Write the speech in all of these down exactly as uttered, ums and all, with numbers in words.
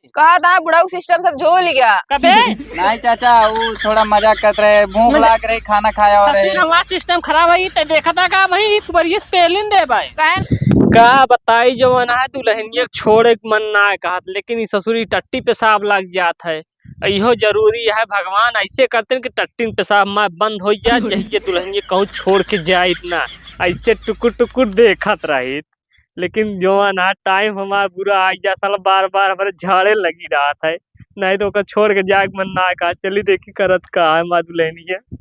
कहा था बुढ़ऊ सिस्टम सब झोल गया। कबे? नहीं चाचा, वो थोड़ा मजाक करत रहे, भूख मजा- लाग रही, खाना खाया हो रहे। ससुर हमार सिस्टम खराब है, ते देखा था का वही एक बार ये पेलिन दे भाई। काहे? का बताई, जवन है दुल्हनिया के छोड़े के मन ना कहत, लेकिन ई ससुरी टट्टी पेशाब लग जात है। इहो जरूरी है, भगवान ऐसे करते हैं कि टट्टी पेशाब में बंद हो जाए, जहिए दुल्हनिया कहूँ छोड़ के जाइत ना, ऐसे टुकुर टुकुर देखत रहित। लेकिन जवन है टाइम हमार बुरा आ गया, साला बार बार हमारे झाड़े लगी रहत है, नहीं तो ओकर छोड़ के जाए के मन ना का। चली देखी करत का है हमार दुल्हनिया।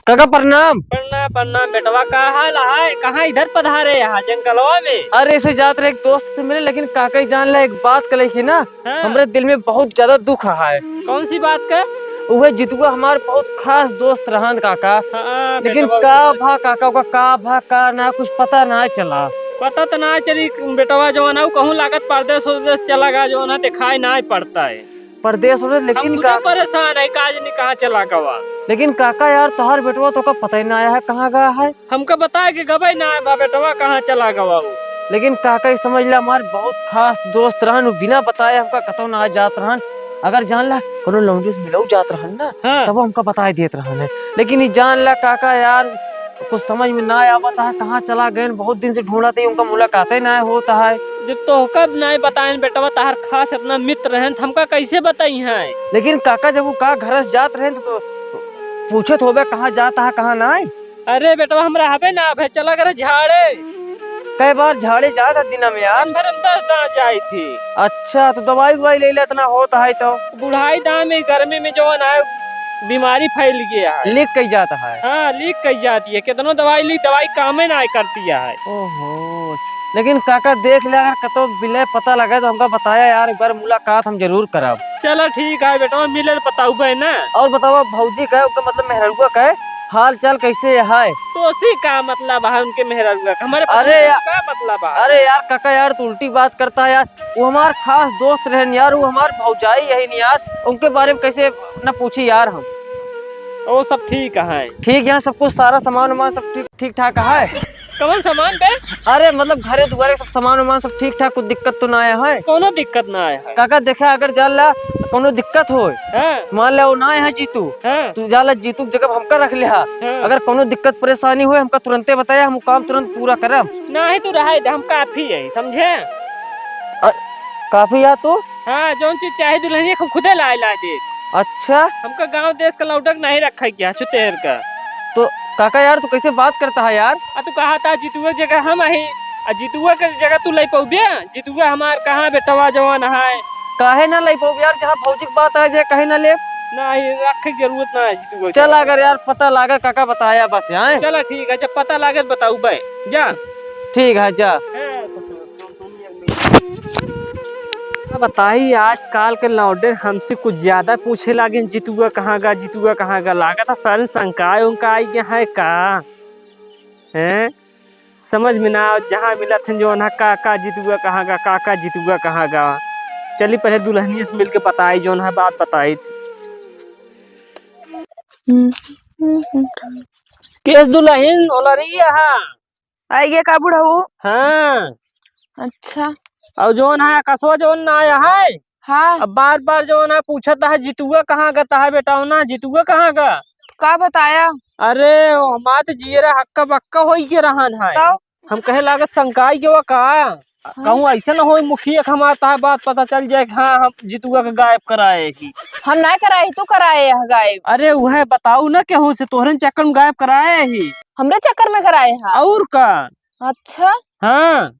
काका प्रणाम। प्रणाम, प्रणाम बेटवा, का हाल है? कहाँ इधर पधारे यहाँ जंगलवा में? अरे, ऐसे जात रहे एक दोस्त से मिले, लेकिन काका ही जान ला, एक बात कले की ना, हाँ। हमरे दिल में बहुत ज्यादा दुख है। कौन सी बात का? उहे जितुआ हमार बहुत खास दोस्त रहन काका। हाँ, लेकिन बेटवा का बेटवा। भा काका, ओका का भा का ना, कुछ पता ना चला। पता तो ना चली बेटवा, जवन है कहूँ लागत परदेस उरदेस चला गया, जवन है दिखाई ना पड़ता है। परदेस उरदेस, हम लेकिन खुदे का परेशान है, का जानी कहाँ चला गवा। लेकिन काका यार, तोहार बेटवा तो का पता ही ना आया है, कहाँ गया है। हमका बताए के गबे ना बा बेटवा, कहाँ चला गवा उ। लेकिन काका, ई समझ ला, हमार बहुत खास दोस्त रहन, उ बिना बताए हमका कतौ ना जात रहन। अगर जान ला, कोनो लौंडी से मिलऊ जात रहन ना, हाँ। तब हमका बताए देत रहन है। लेकिन ई जान ला काका यार, कुछ समझ में ना आवत है, कहाँ चला गए, बहुत दिन से ढूंढत ही, उनका मुलाकाते ना होत है। जब तोहका ना बताएन बेटवा, तहार खास इतना मित्र रहन, त हमका कैसे बताई हैं? लेकिन काका, जब वो का घर से जात रहन, तो, तो पूछत होबे, कहाँ जात है, कहाँ ना? अरे बेटवा, हम रहबे ना, अबे चला करे झाड़े। कई बार झाड़े जात है दिना में यार? दिन भर हम दस दांत जाई थी। अच्छा, तो दवाई उवाई ले ले, इतना होत है तो। बुढ़ाई दांत में, गर्मी में जवन है, बीमारी फैल गया है। लीक कई जात है? हाँ, लीक कई जाती है। कितनो दवाई ली, दवाई कामे ना करती है। ओहो, लेकिन काका देख ले, अगर कतो मिले पता लगे तो हमका बताया यार, एक बार मुलाकात हम जरूर करब। चला ठीक है बेटवा, मिले तो बताऊबे ना। और बतावा भौजी का, ओकर मतलब मेहररुआ का हाल चाल कैसे है? तो उसी का मतलब है उनके मेहररुआ का, हमारे अरे पता या-, का मतलब है? अरे यार काका यार, तू उल्टी बात करता है यार। वो हमार खास दोस्त रहन यार, वो हमार भौजाई यही नहीं यार, उनके बारे में कैसे ना पूछी यार हम। ओ, सब ठीक है। ठीक है, सब कुछ, सारा सामान वामान सब ठीक, ठीक ठाक है। कौन सामान बे? अरे मतलब घरे दुआरे सब सामान वामान सब ठीक ठाक, कुछ दिक्कत तो ना आया है? कोनो दिक्कत ना आया है। काका देखा, अगर जान ला कोनो दिक्कत होए, हाँ। मान ले वो ना आया है जीतू, हाँ। तू जान ला जीतू के जगह हमका रख ले हा। हाँ। अगर कोनो दिक्कत परेशानी होए, हमका तुरंते बताया, हम काम तुरंत पूरा करब। नहीं, तू रहे दे, हम काफी है, समझे? अ, काफी है तू? हाँ, जौन चीज चाहे दुल्हनिया को खुदे लाए, लाए दे। अच्छा। हमका गांव देश का लौटक नहीं रखा गया, चुतेर का। तो काका यार, तू कैसे बात करता है यार? आ, तू कहा था जितुआ जगह हम आही, आ जितुआ के जगह तू ले पौबे? जितुआ हमार कहाँ बेटवा जवान है? काहे ना ले पौबे यार, जहाँ भौजी की बात है, जे कहे ना ले। नहीं, रखे की जरूरत ना है जितुआ के चल, जगह। अगर यार पता लागे, काका बताया बस यहाँ। चला ठीक है, जब पता लागे तो बताऊ बे, जा। ठीक है, जा। हाँ, तो का बताई, आजकल के लौंडे हमसे कुछ ज्यादा पूछे लागे, "जितुआ कहाँ गा, जितुआ कहाँ गा?" लागत है सारे शंकाए उनका आई गया है का? हैं? समझ में ना आव, जहाँ मिलत हैं जौन है, "का, का जितुआ कहाँ गा, का, का जितुआ कहाँ गा?" चली पहले दुल्हनिया से मिलके बताई, जौन है बात बताई। केस दुल्हन होला रही है? आई गया का बुढ़ऊ? हाँ। अच्छा। और जौन है, आकाशवा जौन ना आया है, हाँ। अब बार बार जौन है पूछत है, "जितुआ कहाँ गा?" तहा बेटा हो ना, "जितुआ कहाँ गा?" का बताया? अरे, ओ हमार तो जियरा हक्का बक्का होई के रहन है। तो? हम कहे लागे, "शंकाई के वो का?" हाँ। कहूँ ऐसे ना होई मुखिया के हमार तहा बात पता चल जाए कि हाँ, हम जितुआ के गायब कराए ही। हम ना कराए ही, तू कराए है गायब। अरे, वह बताऊ ना केहू से, तोहरे चक्कर में गायब कराए ही। हमरे चक्कर में कराए हा? और का? अच्छा। हाँ।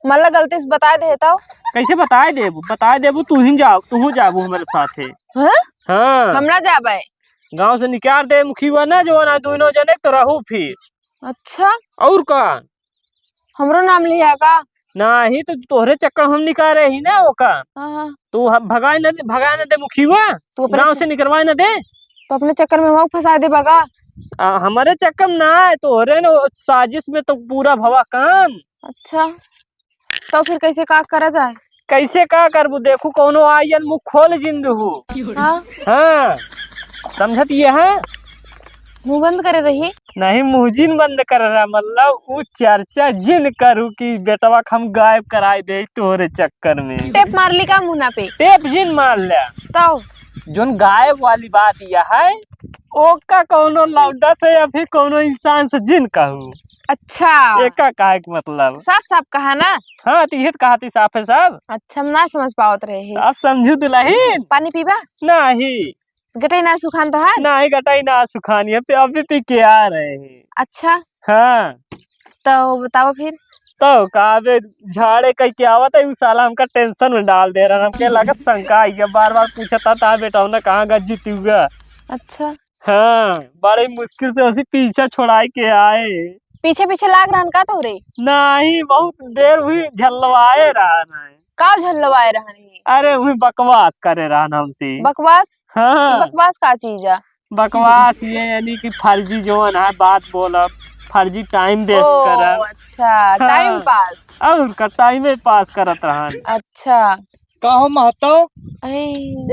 मतलब गलती से बताए दे तो? कैसे बताए देबू? बताए देबू, तू ही जाओ, तू ही जाबू हमारे साथे। हाँ? हाँ। हम ना जाबे। गाँव से निकाल दे मुखिया ना, जो ना दोनों जने तो रहू फिर। अच्छा। और का? हमरो नाम लिया का? नाही, तो तोहरे चक्कर हम निकाले ही ना ओका। हाँ, हाँ। तो हम भगाए न दे, भगाए न दे मुखिया, तू अपने गाँव च-, से निकलवाए न दे। तो अपने चक्कर में हम फंसा दे बगा। आ, हमारे चक्कर में ना है, तोहरे न साजिश में तो पूरा भवा काम। अच्छा, तो फिर कैसे का करा जाए? कैसे का करबू? देखू, कौनो आइयन मुँह खोल जिंद हो। हाँ। हाँ, समझत ये है? मुँह बंद करे रही। नहीं, मुँह जिन बंद करे रहा, मतलब उ चर्चा जिन करू कि बेटवा के हम गायब कराई दे तोहरे चक्कर में। टेप मार ली का मुँह ना पे? टेप जिन मार ले। तो जोन गायब वाली बात यह है, ओका कौनो लौंडा से या फिर कौनो इंसान से जिन कहू। अच्छा। एका काहे के मतलब? साफ साफ कहा ना। हाँ, तो इहे तो कहा थी साफ है साफ। अच्छा, हम ना समझ पावत रहे ही। आप समझू दुलहिन? पानी पीबा? नहीं। गटई ना सुखान तोहार? नहीं, गटई ना सुखान, ये पे अभी पी के आ रहे हैं। अच्छा। हाँ। तो बताओ फिर। तो का बे, झाड़े कह के आवत है, उ साला हमका टेंशन में डाल दे रहा, हमके लागत शंका आई है, बार बार पूछता था बेटा ना कहाँ गज्जी तू हुआ। अच्छा। हाँ, बड़ी मुश्किल से उसी पीछा छोड़ाई के आए। पीछे पीछे लाग रहन का तोरे? नहीं, बहुत देर हुई झल्लवाए रहन है। का झल्लवाए रहन है? अरे, वही बकवास करे रहन हमसे। बकवास? हाँ। ई बकवास का चीज है? बकवास ये यानी कि फर्जी जवन है बात बोलब, फर्जी टाइम वेस्ट ओ, करब। अच्छा, हाँ। टाइम पास। और का टाइम पास करत रहन। अच्छा। का हो महतो? अरे।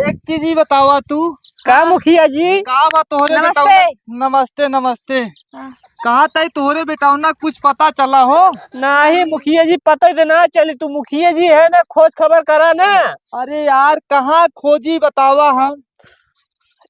एक चीज ही बतावा तू। का मुखिया जी? का बा तोहरे नमस्ते। बेटौना? नमस्ते, नमस्ते। हाँ। कहा तई तोहरे बेटौना कुछ पता चला हो? नहीं मुखिया जी, पता ही तो ना चली। तू मुखिया जी है ना, खोज खबर करा ना। अरे यार, कहाँ खोजी बतावा हम?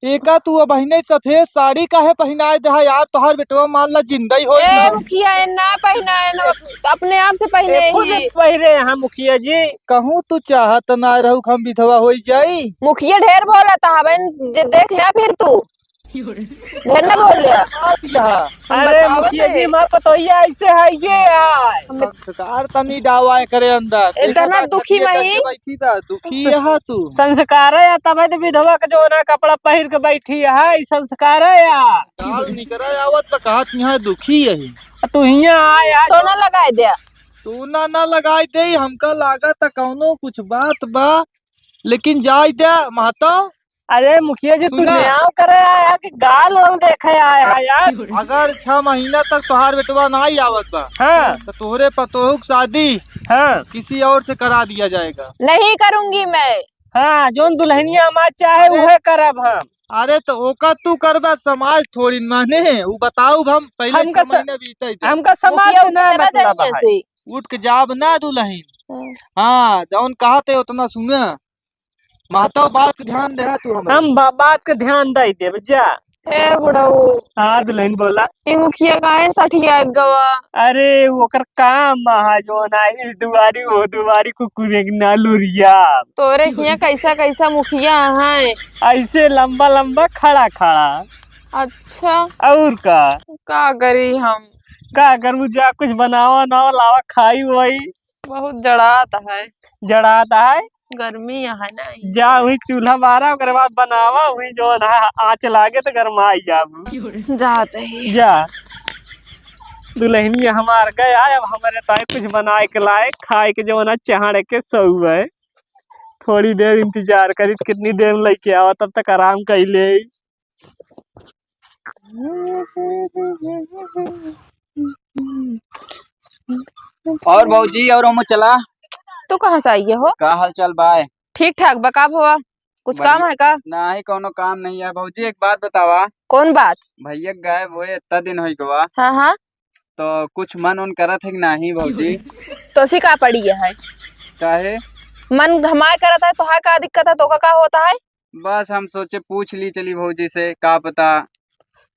एका तू अबहिने सफेद साड़ी काहे पहिनाए देहा यार? तोहार बेटवा मान ला जिंदा ही होई ए ना। मुखिया, ए ना पहिनाए ना, अपने आप से पहिने ए, खुद ही। पहिरे हैं मुखिया जी। कहूँ तू चाहत ना रहू कि हम विधवा होई जाई। मुखिया ढेर बोलत हवन, जे देख ले फिर तू। ढेर ना बोल ले। बात यह। हम अरे बतावत मुखिया जी, है। हमार पतोहिया ऐसे है, ये है। हम संस्कार तनी डावा करे अंदर। इतना देखा दुखी खटिया मही। करके बैठी था, दुखी स-, यहाँ तू। संस्कार है या तबे तो विधवा के जो ना कपड़ा पहिर के बैठी है, ई संस्कार है या। गाल निकरा आवत बा, कहत यहाँ दुखी है। आ तू हियाँ आया तो ना लगाए दे। तू ना, ना लगाए दे, हमका लागत है कौनो कुछ बात बा, लेकिन जाए दे महतो। अरे मुखिया जी, तू सुना। न्याय करे आया कि गाल वाल देखे आया है यार? अगर छह महीना तक तोहार बेटवा ना ही आवत बा, हाँ। तो तोहरे पतोहू की शादी हाँ। किसी और से करा दिया जाएगा। नहीं करूंगी मैं। हाँ, जोन दुल्हनिया हमार चाहे अरे। उहे करब हम। अरे तो ओका तू करबा, समाज थोड़ी माने, उ बताऊ हम पहले हमका छह स-, महीना बीते थे। हमका समाज मुखिया से ना उठे ना मतलब चाहिए है। से। उठ के जाब ना दुल्हन। हाँ। हाँ, जौन कहा थे उतना सुना। महतो बात के ध्यान दे तू हमरा। हम बा-, बात के ध्यान दे देब, जा। ए बुढ़ऊ। हाँ, दुल्हन बोला। ए मुखिया काहे सठियात गवा? अरे, ओकर काम है, जो ना, इस दुआरी, वो दुआरी, कुकुरे के ना लुरिया। तोरे हियाँ कैसा, कैसा मुखिया है? ऐसे लंबा, लंबा, खड़ा, खड़ा। अच्छा। और का? का करी हम? का करू, जा कुछ बनावा, ना लावा, खाई वही। बहुत जड़ात है। जड़ात है? गर्मी यहाँ ना आई। जा वही चूल्हा बारा, ओकरे बाद बनावा, वही जौन है आँच लागे तो गरमाई जाबू। जात है। जा। दुल्हनिया हमार गया, अब हमरे ताई कुछ बनाए के लाए, खाए के जौन है चढ़ के सौए। थोड़ी देर इंतजार करी, कितनी देर में लेके आवा, तब तक आराम कर ले। और भौजी, और हम चला। तू कहाँ से आई हो? का हाल चाल बा? ठीक ठाक बा, का भवा? कुछ बढ़िया। काम है का? नाही, कौनो काम नहीं है भौजी। एक बात बतावा। कौन बात? भैया गायब हुए इतना दिन हो गवा। हाँ, हाँ। तो कुछ मन उन करत है कि नाही भौजी? तो सी का पड़ी है? काहे? मन हमार करत है, तोहार का दिक्कत है, तोका का होता है? बस हम सोचे पूछ ली चली भौजी से, का पता।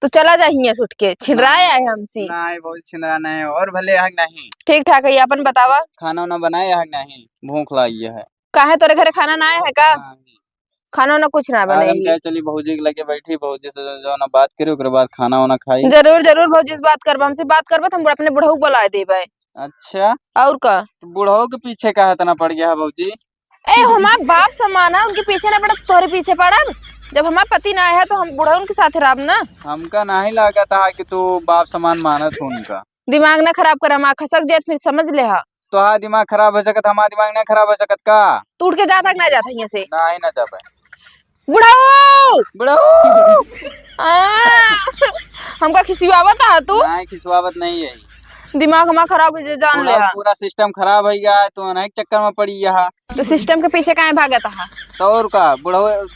तो चला जा हियाँ से उठ के, छिनराए नहीं। आए हमसे। नहीं भौजी, छिनरा नहीं है। और भले है कि नहीं? ठीक ठाक है, अपन बतावा। खाना उना बनाए है कि नहीं? भूख लागी है। काहे तोरे घरे खाना ना आया है का? नहीं। खाना उना कुछ ना आज हम बनाई। कहे चली भौजी के लगे बैठी, भौजी से जो, जो ना बात करी, ओकरे बाद खाना उना खाई। जरूर, जरूर भौजी से बात करबा, हमसे बात करबा तो हम अपने बुढ़ऊ को बुलाए देबे। अच्छा। और का? तो बुढ़ऊ के पीछे काहे इतना पड़ गया है भौजी? ए, हमार बाप समान है, उनके पीछे ना पड़ब, तोहरे पीछे पड़ब। जब हमार पति ना आया है, तो हम बुढ़ऊ उनके साथ रहब ना। हमका नहीं लागत है कि तू बाप समान मानत हो उनका। दिमाग ना खराब कर, हमार खसक जाए, फिर समझ ले हा। तोहार दिमाग खराब हो सकत, हमार दिमाग ना खराब हो सकत का? तू उठ के जात है कि ना जात है यहाँ से? नहीं, ना जाबे। बुढ़ऊ! बुढ़ऊ! आ, हमका खिसियावत है तू? नहीं, खिसियावत नहीं है। दिमाग हमार खराब हो जाए, जान ले बुढ़ऊ, हा। पूरा सिस्टम खराब हो गया है, तू अनेक चक्कर में पड़ी यहाँ। तो सिस्टम के पीछे काहे भागत है? तो और का, बुढ़ऊ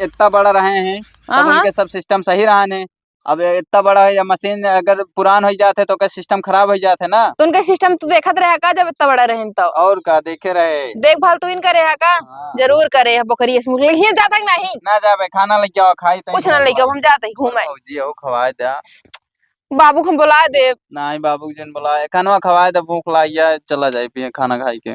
इतना बड़ा रहे हैं, तब हाँ, हाँ। उनके सब सिस्टम सही रहन है। अब ये इतना बड़ा है, या मशीन अगर पुरान होइ जात है, तो ओकर सिस्टम खराब होइ जात है ना। तो उनका सिस्टम तू देखत रहे का, जब इतना बड़ा रहेन तो? और का देखे रहे? देखभाल तू इनका रहे का? हाँ। जरूर करे है, बकरी इस मुख लगी जाता कि नहीं? ना जाबे, खाना लेके आओ, खाई तनी कुछ ना लेके आओ, हम जाते ही घूमे। भौजी हो, खवाए दे। बाबू को हम बुला दे। नहीं, बाबू जन बुलाए, खानवा खवाए दे, भूख लागी है, चला जाए पिए खाना खाई के।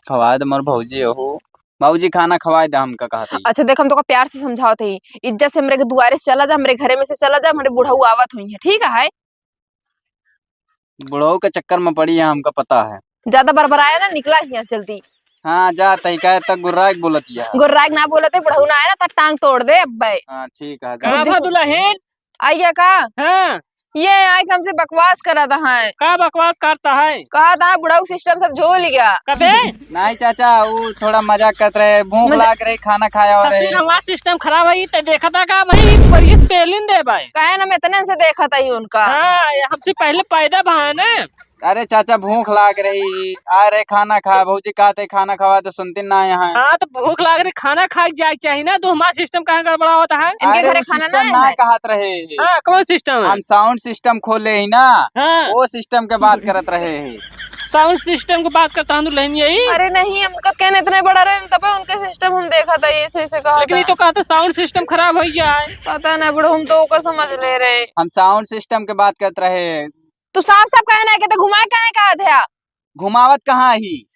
खवाए दे मोर भौजी हो। बाबूजी, खाना खवाए दे हमका, कहत ही। अच्छा, देख, हम तोका प्यार से समझावत ही, इज्जत से हमरे के दुआरे से चला जा, हमरे घरे में से चला जा, हमरे बुढ़ऊ आवत हुई है, ठीक है? बुढ़ऊ के चक्कर में पड़ी है, हमका पता है। ज्यादा बरबराया ना, निकला हियां से जल्दी। हाँ, जा तई, काहे तक गुर्राए के बोलत हिया। गुर्राए के ना बोलत है, बुढ़ऊ ना आए ना, त टांग तोड़ दे अब्बे। हाँ, ठीक है, जा। का भा दुलहिन? आइया का? हाँ। ये आए के हमसे बकवास करत है। का बकवास करता है? कहत है बुढ़ऊ सिस्टम सब झोल गया। कबे? नहीं चाचा, वो थोड़ा मजाक करत रहे, भूख मजा- लाग रही, खाना खाया हो ससुर, रहे। हमार सिस्टम खराब है, ते देखता का भाई, एक बार ये पेलिन दे भाई। काहे ना, हम इतने से देखत ही उनका। हाँ, ये हमसे पहले पैदा भा है ना। अरे चाचा, भूख लाग रही, आ रहे खाना खा, भौजी कहते खाना खवा तो सुनती ना यहाँ। हाँ, तो भूख लाग रही, खाना खा के जाए के चाहिए ना, तो हमारा सिस्टम कहाँ गड़बड़ा होता है? इनके अरे, घरे वो खाना सिस्टम ना ना है। कहत रहे। हाँ, कौन सिस्टम है? हम साउंड सिस्टम खोले ही ना, हाँ। वो सिस्टम के बात करत रहे हैं। साउंड सिस्टम के बात करता हूँ, दुल्हन यही। अरे नहीं, हम कब कहने इतने बड़ा रहे, तब उनके सिस्टम हम देखा था, ये सही से कहा लेकिन था। ये तो कहते साउंड सिस्टम खराब हो गया है। पता नहीं, बड़ो, हम तो ओका समझ ले रहे। हम साउंड सिस्टम के बात करत रहे। तू साफ साफ कहे ना, कहते घुमाए काहे कहा था? घुमावत कहाँ ही?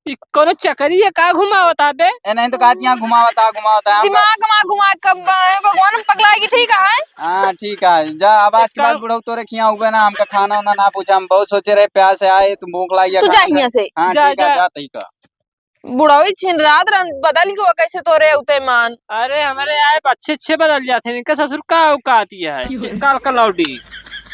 ई कोनो चकरी है का घुमावत आबे? ए, नहीं तो कहत यहाँ घुमावत आ, घुमावत आ, हमका दिमाग मा घुमा कब आए भगवान, हम पगलाएगी, ठीक है? हाँ, ठीक है, जा, अब आज के बाद बुढ़ऊ तोरे खिया हुए ना, हमका खाना वाना ना पूछा, हम बहुत सोचे रहे, प्यास से आए, तुम भूख लागी है, तू जा खाना हियां खा। से। हाँ, जा, ठीक है, जा। जा, तई का। बुढ़ऊ ही छिन रात रन बदल गयो कैसे तोरे उते मान। अरे, हमरे आए अच्छे अच्छे बदल जाते हैं, इनका ससुर का औकात ये है, काल का लौटी।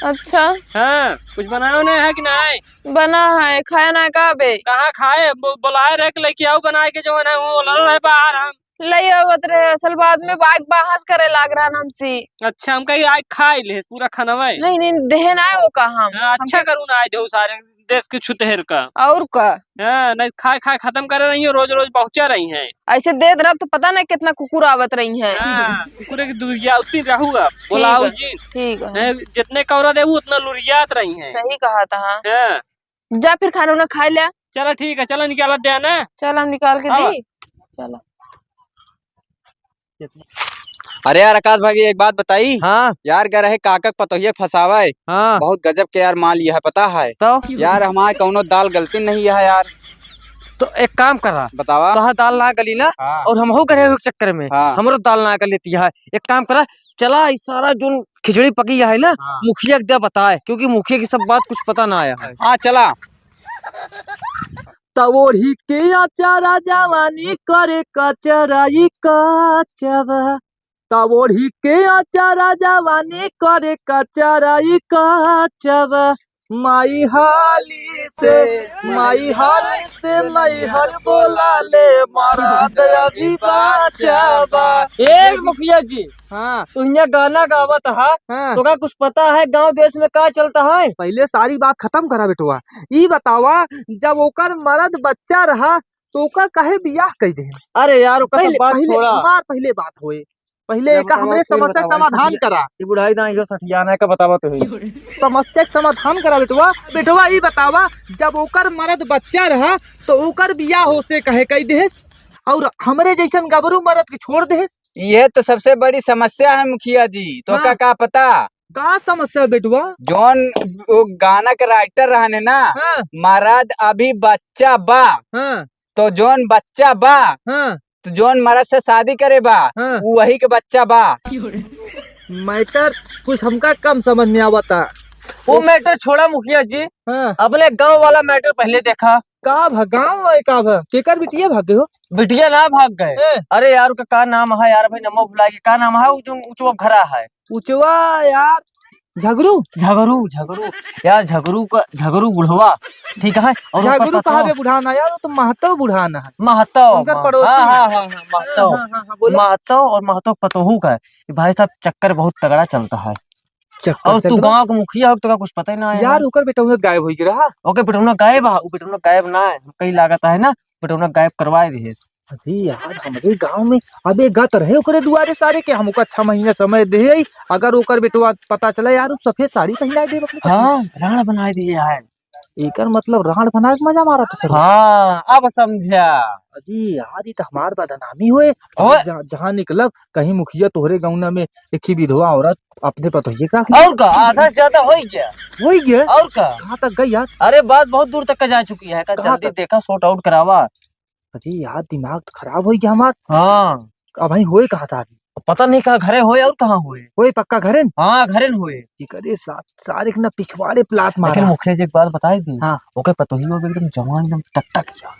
अच्छा। हाँ, कुछ बनाओ ना है कि नहीं? बना है, खाए ना का बे? कहाँ खाए? बो-, बोलाए रहे कि लेके आओ बनाए के, जो है ना, वो लड़ रहे बाहर हम। ले आवत रहे, असल बाद में बाइक बहस करे लाग रहा हमसे। अच्छा, हम कही आए खाए ले पूरा खाना भाई। नहीं, नहीं, देहे ना है वो का हम। हाँ, अच्छा हमके करू ना आए दे सारे। देख के छुतहेर का। और का? हाँ, नहीं खाए खाए खत्म करे रही है, रोज रोज पहुँचा रही है। ऐसे देत रहब तो पता नहीं कितना कुकुर आवत रही है। हाँ, कुकुर की दुर्गियावती रहूगा, ठीक बुलाओ है, जी। ठीक है। हैं, जितने कौरा देबू उतना लुरियात रही है। सही कहा था। हाँ। जा फिर खाना उना खाए ले। चला ठीक है, चला निकाला दे ना। चल हम निकाल के हाँ। दी। चला। अरे यार आकाश भाई, एक बात बताई। हाँ। यार, गए रहे काका के पतोहिया के फंसावे। हाँ। बहुत गजब के यार माल ये है, पता है? तो? यार, हमारे कौनो दाल गलती नहीं है यार। तो एक काम करा। बतावा। तोहार दाल ना गली ना, हाँ। और हमहू गए रहे चक्कर में, हाँ। हमरो दाल ना गलती है। एक काम करा, चला, ई सारा जोन खिचड़ी पकी है ना, हाँ। मुखिया के दे बताए, क्योंकि मुखिया की सब बात कुछ पता ना आया है। हाँ, चला। त ओढ़ी के अचारा जवानी करे कचरा ई कचवा। त ओढ़ी के अचारा जवानी करे कचरा ई कचवा। माई हाली से, माई हाली से नैहर बोला ले, मराद अभी बाचा बा। ए मुखिया जी, हाँ। तू हियाँ गाना गावत हा, हाँ। तोका कुछ पता है गाँव देश में का चलता है? पहिले सारी बात खतम करा बेटवा। ई बतावा, जब ओकर मरद बच्चा रहा, तो ओकर काहे बियाह कई देहे? अरे यार, ओकर सब पहिले, बात पहिले छोड़ा। हमार पहिले बात होए। पहिले ये एका बतावा, हमरे फिर समस्या के बतावा, समाधान सठिया-, करा। ये बुढ़ाई ना, यो सठियाना का बतावा तो है। समस्या के समाधान करा बेटवा। बेटवा, ई बतावा, जब ओकर मरद बच्चा रहा, तो ओकर बियाह ओसे काहे कई देहेस? और हमरे जैसन गबरू मरद के छोड़ देहेस? ये तो सबसे बड़ी समस्या है मुखिया जी, तो हाँ। का, का पता? का समस्या बेटवा? जौन वो गाना के राइटर रहने ना, हाँ। मरद अभी बच्चा बा, हाँ। तो जौन बच्चा बा, हाँ। तो जौन मरद से शादी करे बा, हाँ। उ वही के बच्चा बा। मैटर कुछ हमका कम समझ में आवता। वो मैटर छोड़ा मुखिया जी, हाँ। अपने गांव वाला मैटर पहले देखा। का भा, गाँव है का भा? केकर बिटिया भाग गए हो? बिटिया ना भाग गए। ए। अरे यार, ओका का नाम है यार, भाई नामो भुला गए। का नाम है वो जो उचवा घरा है? उचवा यार, झगरू? झगरू, झगरू। यार झगरू का, झगरू बुढ़वा, ठीक है? और ओकर झगरू पतोह कहाँ बे बुढ़ाना यार, वो तो महतो बुढ़ाना है। महतो, उनकर मह-, पड़ोसी हाँ, है। हाँ, हाँ, हाँ, महतो। हाँ, हाँ, हाँ, बोलो। महतो और महतो पतोहू का है। ये भाई साहब चक्कर बहुत तगड़ा चलता है। चक्कर और तू चलता है? गाँव का मुखिया हो, तो का कुछ पता ही ना है यार, यार। ओकर बेटौना गायब होई के रहा। ओके, बेटौना गायब है, वो बेटौना गायब ना है, कहीं लागत है ना, बेटौना गायब करवाए दिए। अरे यार, हमरे गाँव में अब एक गत रहे ओकरे दुआरे सारे के, हम ओकर छह महीना समय देहे ही, अगर ओकर बेटवा पता चला यार, उ सफेद साड़ी पहिनाए देब अपने पतोहिया। हाँ, राँड़ बनाए दिए है। एकर मतलब राँड़ बनाए के मजा मारा तो सर। हाँ, अब समझा। अरे यार, ई तो हमार बदनामी होए। ओए। जहाँ, जहाँ निकलब, कहीं मुखिया तोहरे गौना में एक ही विधवा औरत अपने पतोहिए का। और का, आधा से ज्यादा हो ही गया। हो ही गया? और का? कहाँ तक गई यार? अरे, बात बहुत दूर तक का जा चुकी है, का कहाँ जल्दी तक? देखा, sort out करावा। अरे यार, दिमाग तो खराब हो गया हमार। हाँ। अब भाई होए कहाँ था अभी? पता नहीं कहाँ घरे होए और कहाँ होए। होए पक्का घरे न? हाँ, घरे न होए। की करे सा-, सारे के ना पिछवाड़े प्लाट मारा। लेकिन मुखिया जी एक बात बताई दी। हाँ। ओके पतोहियो भी एकदम जवान, एकदम टकटक जा।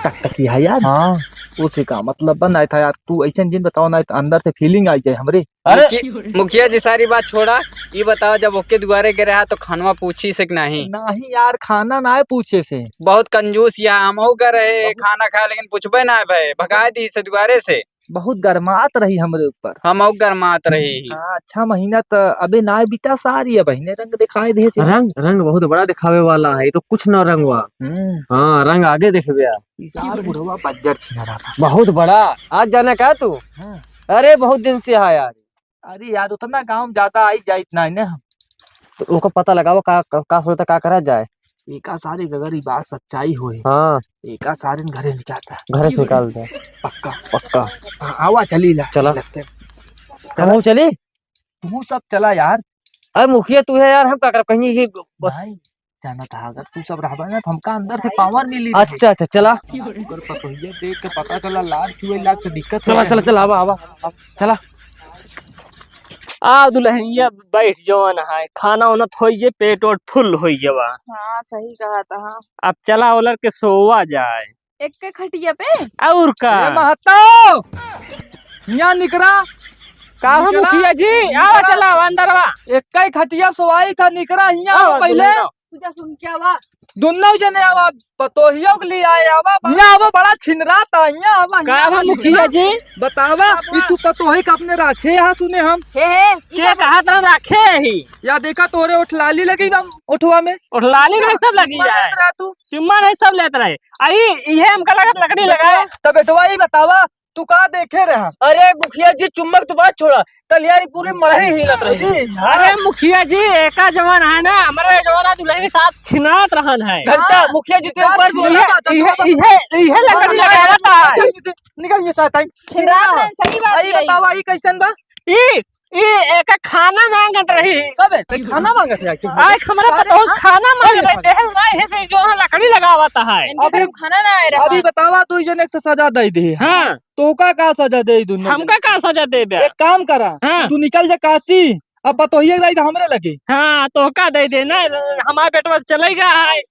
टकटकी है यार। हाँ। उसे का मतलब बनाए था यार, तू ऐसे जिन बताओ ना तो अंदर से feeling आई जाए हमरे। अरे मुखिया जी, सारी बात छोड़ा, ई बताओ, जब ओके दुआरे गए रहा तो खानवा पूछी से कि नहीं? नहीं यार, खाना ना पूछे से। बहुत कंजूस या, हमहू गए रहे बहुत खाना खाए, लेकिन पूछबे ना भाई, भगाए दी से दुआरे से। बहुत गरमात रही हमरे ऊपर। हमहू गरमात रही। हाँ, अच्छा महीना तो अबे ना बीता सारी, अब बहिने रंग दिखाए दे से। रंग, रंग बहुत बड़ा दिखावे वाला है, ये तो कुछ ना रंगवा। हम्म। हाँ, रंग आगे देखबे। ई सार बुढ़वा बज्जर छीना रहा था। बहुत बड़ा। आज जाना का तू? हाँ। अरे बहुत दिन से है यार। अरे यार, उतना गाँव में ज्यादा आई जाइत ना है ना हम। तो ओकर पता लगावा का, का, का सोचता, का करा जाए। एका सारे के अगर ई बात सच्चाई होए, हाँ। एका सारे न घरे निकालता। घरे से निकाल दे। पक्का। पक्का। हाँ, आवा चली ला। चला। लगते हैं। चला। हमहू चली? तू सब चला यार। अरे मुखिया तू है यार, हम का करब कहीं ही। भाई, जाना था, अगर तू सब रहबा ना, तो हमका अंदर से power मिली रहे। अच्छा, अच्छा, चला। अगर पतोहिया देख के पता चला, लार चुए लाग, तो दिक्कत हो चला, जाए। चला, चला, आवा, आवा, आवा, चला। आ दुल्हनिया बैठ जवन है, खाना उना तो होइए, पेट ओट full होइए बा। हाँ, सही कहा था। अब चला ओलर के सोवा जाए। एक के खटिया पे? और का? ए महतो, हियाँ निकरा। का हो निकरा। मुखिया जी? आवा, निकरा। चला, अंदर आवा। एक ही खटिया सोवाई था, निकरा, हियाँ आवा, आवा पहले। दुल्हन, आवा। पूजा सुन के आवा। दुन्नो जने आवा, पतोहियो के लिए आए, आवा, हियाँ आवा, बड़ा छिनरा था, हियाँ आवा, का हियाँ बा आवा, मुखिया जी? बतावा, बाबा। ई तू पतोही का अपने राखे हा, सुने हम। हे, हे, ई के का कहा था राखे ही? या देखा तोरे ओठलाली लगी बा ओठवा में। ओठलाली नहीं सब लगी चुम्मा है। लेत रहा तू। चुम्मा नहीं सब लेत रहे। आई, इहे हमका लगत लकड़ी लगाए। तब बेटवा ई बतावा, तू का देखे रहा? अरे मुखिया जी, चुम्मा के तो बात छोड़ा, कल यार ई पूरी मड़ही हिलत रही। अरे यार। अरे मुखिया जी, एका जवन है ना, हमरे जवन है दुल्हन के साथ छिनात रहन है। घंटा, हाँ। मुखिया जी, तू एक बार बोला। इहे, इहे, इहे लकड़ी लगावत है। निकल ये साथ आई। छिनात रहन, सही बात आई है। बतावा, ई कैसन बा? ई, ई एका खाना मांगत रही। कबे? ते खाना मांगत है? आज हमरे पतोह खाना मांगत रही, देहल ना है से जो है लकड़ी लगावत है। इनके अभी, तरफ खाना ना आए रहा। अभी बतावा, तू जने के सजा दे दे। हाँ। तोहका का सजा दे दुन्नो जने? हमका का सजा देबे? एक काम करा, हाँ। तू निकल जा काशी, अब पतोहिए के दाई तो हमरे लगे। हाँ, तोहका दे दे ना, हमार बेटवा चले गया है,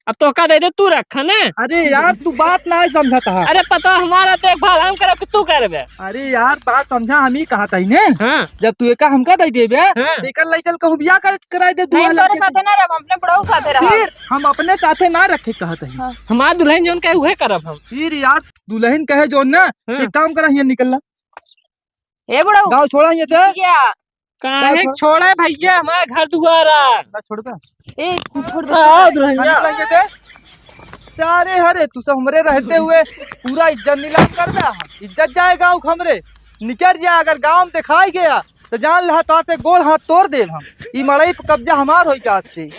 अब तोहका दे दे, तू रख ना। अरे यार, तू बात ना समझत हा। अरे पतोह हमारा देखभाल हम करब कि तू करबे? अरे यार, बात समझा, हम ही कहत ही ने। हाँ। जब तू एका हमका दे देबे, हाँ। तो एकर लइकन कहूँ बियाह कर, कराई दे, नहीं, दुआ तोरे लड़के साथे से। ना रहब, हम अपने बुढ़ऊ साथे रहब। फिर हम अपने साथे ना रखे कहत ही। हाँ। हमार दुल्हन जौन कहे उहे करब हम। फिर यार, दुल्हन कहे जौन ना, हाँ। एक काम करा, हियाँ निकल ला। ए बुढ़ऊ। गाँव छोड़ा हियाँ से। भैया। काहे गाँव छोड़। छोड़े भैया, हमार घर दुआरा। ना छोड़बे। ए, तू छोड़ दे। आओ दुल्हनिया। ना निकल हियाँ से। सारे हरे, तू सब हमरे रहते हुए पूरा इज्जत नीलाम कर दे। इज्जत जाए गाँव के हमरे। निकल जा, अगर गाँव में दिखाई गया, तो जान लहा, तोहरे गोड़ हाथ तोड़ देब हम। ई मड़ई पे कब्जा हमार होई का आज से।